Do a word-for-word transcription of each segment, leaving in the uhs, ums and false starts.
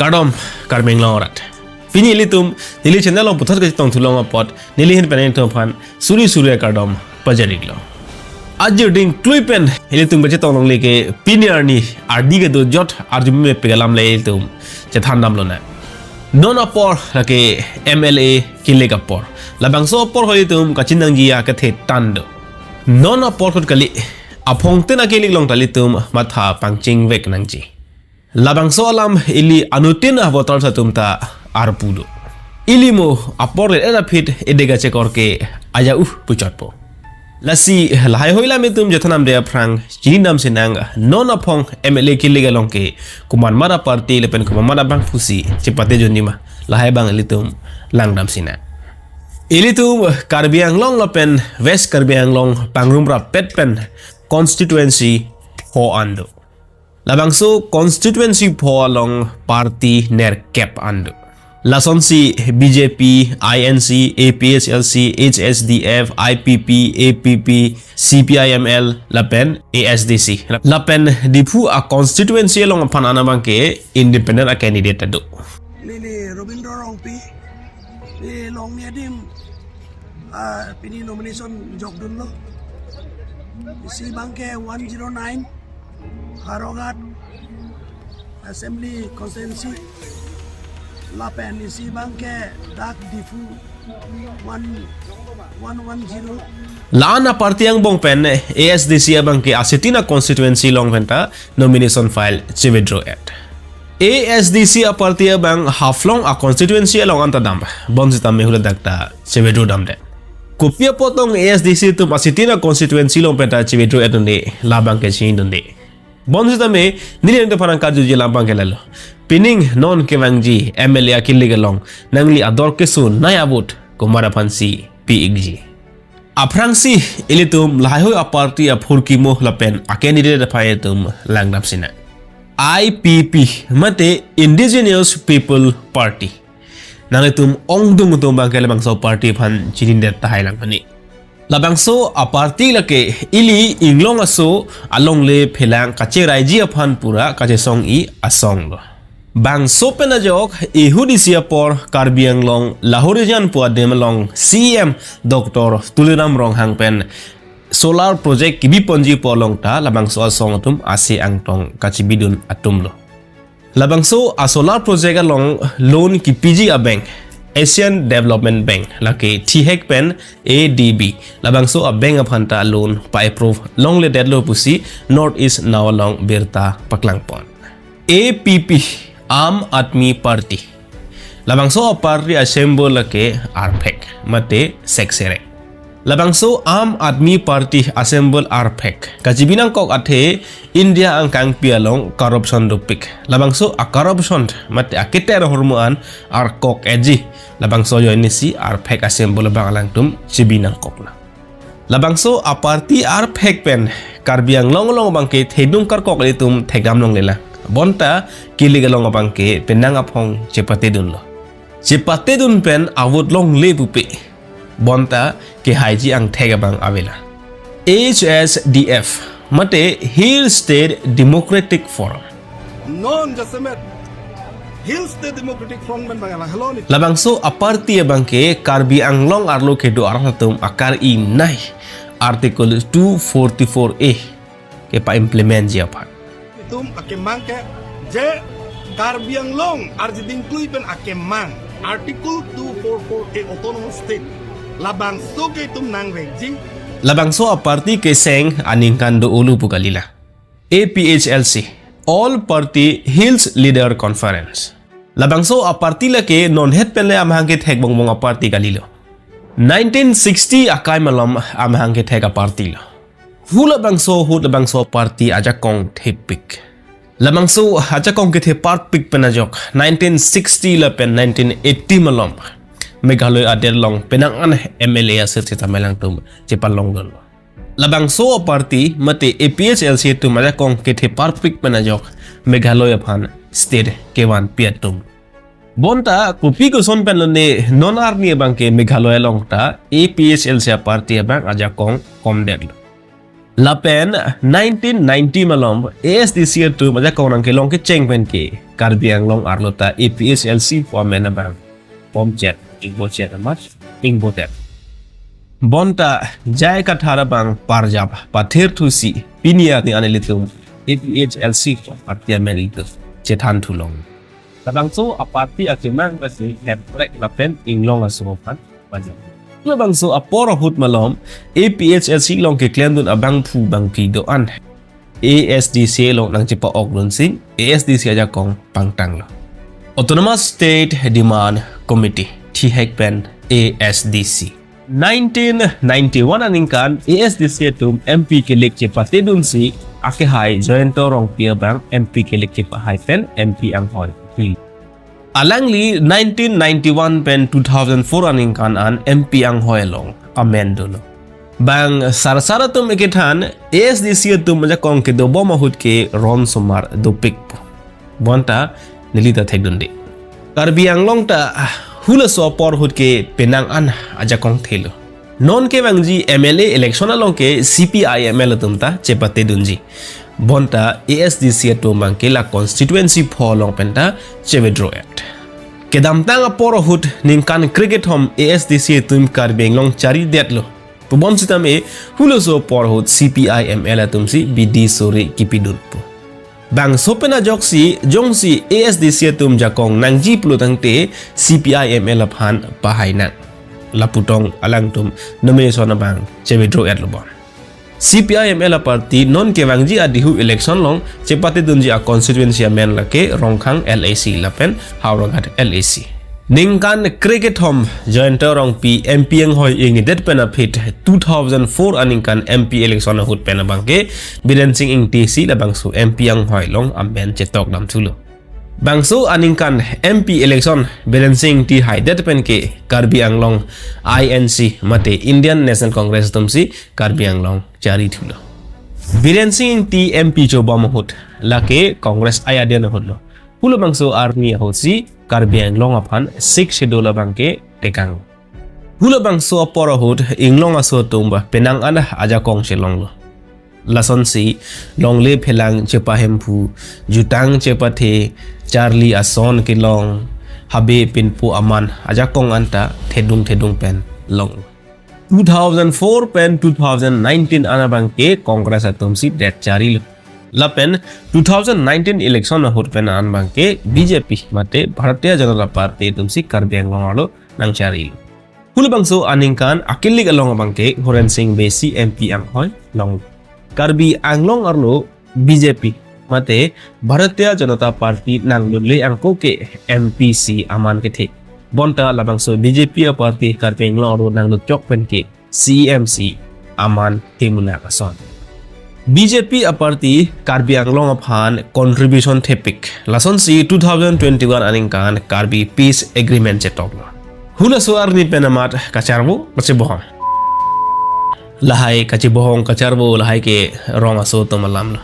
Kardom, Karbi Anglong arat. Pini ilitum neli channel along puthot kachetong thulong apot neli ahin pen ilitum aphan suri suri akardom pajir-iklo. Ajir ding klui pen ilitum kachetong longle ke pini arni ardi kedo jot arjumeme pik alam le ilitum chethan damlonang. Non apor lake M L A kilik apor. Labangso apor ho ilitum kachiningje akethe tang do. Non apor ahut kali, aphongtin akilik along ta ilitum matha pangchingvek nangji. Labangso alam ili anuttin avoters atum ta arpu do. Ili mo apor le-et aphi edega chekor ke aja uh puchotpo. Lasi lahai hoi alam itum chethan damde aphrang chinidam sinang, non aphong M L A kilik along ke komat komat aparty lapen komat komat abangphu si chepate junji ma, lahai abang ilitum langdam sinang. Ilitum Karbi Anglong lapen West Karbi Anglong pangrum rappet pen constituency pho an do. Labangso constituency pho along party nerkep an do. Lasonsi B J P, I N C, A P H L C, H S D F, I P P, A P P, C P I M L lapen A S D C. Lapen Diphu a constituency along aphan an abang ke independent a candidate ta do. Neli Robindro Rongpi, neli Longnia adim, ah, pini nomination jokdunlo. Isi abang ke one zero nine, Howraghat Assembly Constituency. Lapen isi abang ke dak Diphu one, one one zero. La-an aparty angbong pen A S D C abang ke asitin a constituency along pen ta nomination file che-withdraw-et. A S D C aparty abang Haflong a constituency along an ta dam, bonsitame huladak ta che-withdraw damde. Kopi apot tong A S D C atum asitin a constituency along pen ta che-withdraw-et dunde, labang ke chinidunde. Bonsitame neli nangtum aphan nangkarjuji alam abang ke lalo. Pining non kevangji M L A akilik along nangli ador keso nai a-vote komat aphansi pi-ikji. Aphrangsi ilitum lahai hoi aparty aphurkimo lapen a candidate aphan itum langdam sinang. I P P mate Indigenous People Party. Nanglitum ongdung atum abang ke labangso party aphan chinidet tahai lang mani. Labangso aparty lake ili inglong aso alongle phelang kacheraiji aphan pura kachesong-i asong lo. Bangso pen ajok ehut isi apor Karbi Anglong Lahorijan pu adim along C E M Doctor Tuliram Ronghang pen solar project kebi ponji pu along ta labangso asong atum ase angtong kachebidun atum lo. Labangso a solar project along loan kepiji a-bank, Asian Development Bank, lake thihek pen A D B. Labangso a-bank aphan ta loan pa-approve longledetlo pusi North East Now along birta paklangpon. A P P, Aam Aadmi Party. Labangso aparty a-symbol lake arphek, mate sekserek. Labangso Aam Aadmi Party a-symbol arphek kachebi nangkok athe India angkangpi along corruption dopik. Labangso a-corruption mate aketer ahormu an arkok-etji. Labangso ajoinesi arphek a-symbol abang alangtum chebi nangkoklo. Labangso aparty arphek pen Karbi Anglong along abang ke thedung karkok ilitum thekdam longlelang. Bonta kilik along abang ke penang aphong chepatedunlo. Chepatedun pen a-vote longle pupe. Bonta kehaiji angthek abang avelang. H S D F mate Hill State Democratic Front. Non jasemet Hill State Democratic Front pen bang alang halo ni. Labangso aparty abang ke Karbi Anglong arlo kedo arat atum akar-i nai Article two forty-four A kepa-implementji aphan. Itum akemang ke je Karbi Anglong arjiding klui pen akemang Article two forty-four A Autonomous State. Labangso ke itum nangvekji. Labangso aparty keseng aningkan do ulu pu kalila. A P H L C, All Party Hills Leader Conference. Labangso aparty lake nonhet pen le amahang kethek bongbong aparty kalilo. Nineteen sixty akai malom amahang kethek aparty lo. Hu labangso, hu labangso aparty ajakong thepik. Labangso ajakong kethe parpik pen ajok nineteen sixty lapen nineteen eighty malom Meghalaya adet along penang an M L A asir sita melangtum chepalongdunlo. Labangso aparty mate A P H L C atum ajakong kethe parpik pen ajok Meghalaya aphan state kevanpi atum. Bonta kopi koson pen lone non arni abang ke Meghalaya along ta A P H L C aparty abang ajakong komdetlo. Lapen nineteen ninety malom A S D C atum ajakong nangkelong kecheng pen ke Karbi Anglong arlo ta A P H L C form abang bomchet, ingbochet amat, ingbotet. Bonta J I Kathar abang parjap pathir thusi pini arni an ilitum A P H L C form party amen ilitum chethan thulong. Labangso aparty akemang basi hemprek lapen inglong aso aphan pajak. Labangso apor ahut malom A P H L C along keklem dun abangphu bangphi do-an A S D C along nangchepa-ok dunsi A S D C ajakong pangtanglo. Autonomous State Demand Committee, thihek pen A S D C. Nineteen ninety-one aningkan A S D C atum M P kelik chepate dunsi akehai Jayanta Rongpi abang M P kelik chepahai pen M P anghoi. Alangli nineteen ninety-one pen two thousand four aningkan an M P anghoi along amen dolo. Bang sarsar atum ekethan A S D C atum ajakong kedobom ahut ke ronsomar dopikpo. Bonta neli ta thekdunde. Karbi Anglong ta hulaso apor ahut ke penang an ajakong thelo. Non kevangji M L A election along ke C P I M L atum ta chepate dunji. Bonta A S D C atum abang ke la constituency pho along pen ta che-withdraw-et. Kedamtang apor ahut ningkan krekethom A S D C atum Karbi Anglong charidetlo. Pubom sitame hulaso apor ahut C P I M L atumsi bidi sore kipidunpo. Bangso pen ajoksi jongsi A S D C atum jakong nangji pulo tangte C P I M L aphan pahai nang. Lapu tong alangtum nomination abang che-withdraw-etlo bon. C P I M L aparty non kevangji adihu election along chepate dunji a-constituency amen lake Rongkhang L A C lapen Howraghat L A C. Ningkan krekethom Jayanta Rongpi M P anghoi ingnidet pen aphi two thousand four aningkan M P election ahut pen abang ke Biren Singh Ingti si labangso M P anghoi along amen chetok dam thulo. Bangso aningkan M P election Biren Singh Ingti haidet pen ke Karbi Anglong I N C mate Indian National Congress atumsi Karbi Anglong chari thulo. Biren Singh Ingti M P chobom ahut lake Congress ayadian ahutlo. Hulabangso arni ahutsi Karbi Anglong aphan Sixth Schedule abang ke tekang. Hulabangso apor ahut inglong aso atum ba penang an ajakong chelonglo. Lasonsi longle phelang chepahemphu, jutang chepathe, charli ason kelong, habe pinpo aman ajakong anta thedung thedung pen long. Two thousand four pen two thousand nineteen an abang ke Congress atumsi det charilo. Lapen two thousand nineteen election ahut pen an abang ke B J P mate Bharatiya Janata Party atumsi Karbi Anglong arlo nangcharilo. Hulabangso aningkan akilik along abang ke Horen Singh Bey si M P anghoi long. Karbi Anglong arlo B J P mate Bharatiya Janata Party nanglunle angko ke M P si aman kethe. Bonta labangso B J P aparty Karbi Anglong arlo nangluchok pen ke C E M si aman themunak ason. B J P aparty Karbi Anglong aphan contribution thepik. Lasonsi two thousand twenty-one aningkan Karbi Peace Agreement chetoklo. Hulaso arni pen amat kacharvo kachebohong. Lahai kachebohong kacharvo lahai ke rong aso atum alamlo.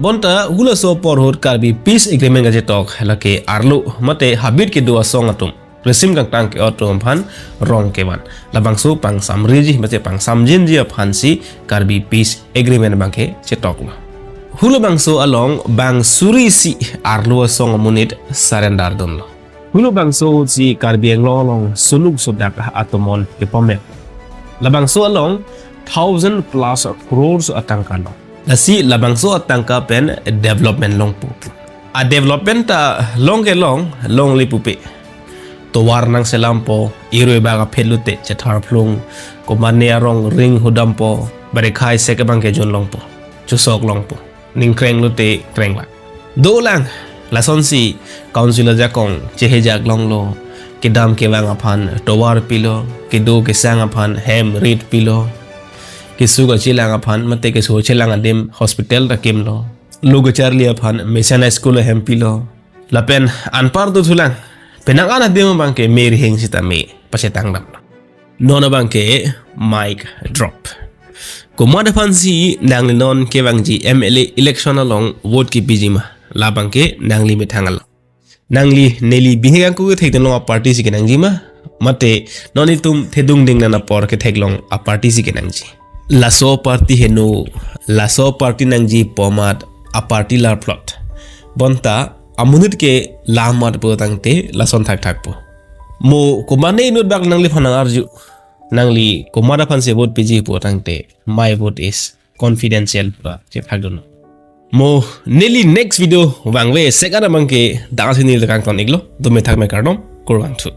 Bonta hulaso apor ahut Karbi Peace Agreement kachetok lake arlo mate habit kedo asong atum, risim kangtang ke-ot atum aphan rong kevan. Labangso pangsamriji mate pangsamjinji aphansi Karbi Peace Agreement abang ke chetoklo. Hulabangso along bang suri isi arlo asong amonit surrender dunlo. Hulabangso si Karbi Anglong along suluk sudak atomon kepamet. Labangso along thousand plus crores atangka long. Lasi labangso atangka pen development longpo. A development ta long kelong, longle pupe. Tovar nangselampo, irui bak aphet lote chetharphlung, komane arong ring hudampo, barekhai sek abang ke jon longpo, chusok longpo, ningkreng lote krenglang. Dolang, lasonsi council ajakong chehejak longlo, kedam kevang aphan tovar pilo, kedo kesang aphan hem rit pilo, keso kachelang aphan mate keso chelang adim hospital ta kimlo, lo kacharli aphan mechanized school ahem pilo. Lapen anpar dothulang, penang an adim abang ke me riheng sitame pachetang damlo. Non abang ke mic drop. Komat aphansi nangli non kevangji M L A election along vote kipiji ma? Labang ke nangli methang along. Nangli neli bihek angko kethekdunlong aparty si kenangji ma? Mate non itum thedung dingnan apor ketheklong aparty si kenangji? laso party heno, laso party nangji pu amat a party lar plot. Bonta amonit ke la amat pu tangte lason thakthak po. Mo komatne inut bak nangliphan nang-arju. Nangli komat aphansi vote piji pu tangte, my vote is confidential pura chethak dun. Mo neli next video vangve sek an abangke dak si neli kangton iklo, dome thakme kardom, kurvangthu.